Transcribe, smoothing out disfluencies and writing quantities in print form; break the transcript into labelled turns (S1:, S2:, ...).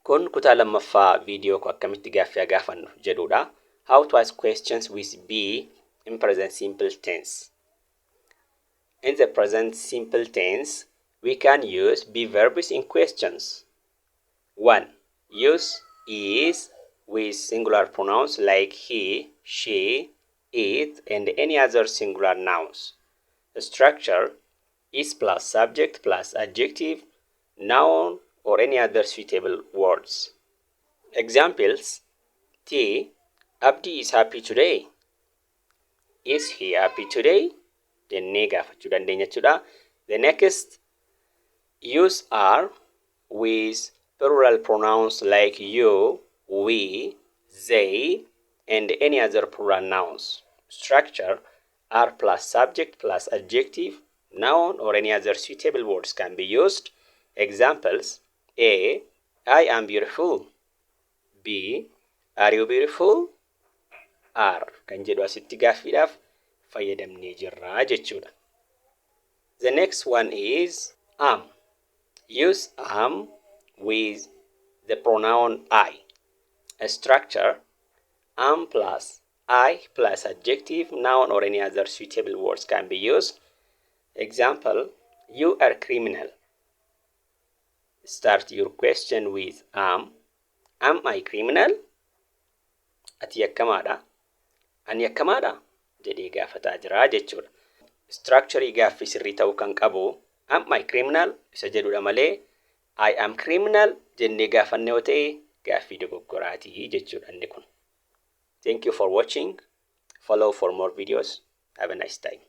S1: Kun kutaa lammaffaa viidiyoo koo akkamitti gaaffii gaafannu jedhudha. How to ask questions with be in present simple tense. In the present simple tense, we can use be verbs in questions. 1. Use is with singular pronouns like he, she, it, and any other singular nouns. The structure is plus subject plus adjective, noun, or any other suitable words. Examples: T. Abdi is happy today. Is he happy today? Jennee gaafachuu dandeenya jechuudha. The next, use are with plural pronouns like you, we, they, and any other plural nouns. Structure are plus subject plus adjective, noun, or any other suitable words can be used. Examples: A. I am beautiful. B. Are you beautiful? Are kan jedhu asitti gaaffiidhaaf fayyadamnee jirra jechuudha. The next one is am. Use am with the pronoun I. A structure: am plus I plus adjective, noun, or any other suitable words can be used. Example: You are criminal. Start your question with am. Am I criminal? Ati yakkamaadha? Ani yakkamaadha? jedhee gaafataa jira jechuudha. Structure gaaffii sirrii ta'uu kan qabu am I criminal isa jedhudha malee I am criminal jennee gaafanne yoo ta'e gaaffii dogoggoraatii jechuudha inni kun. Thank you for watching. Follow for more videos. Have a nice time.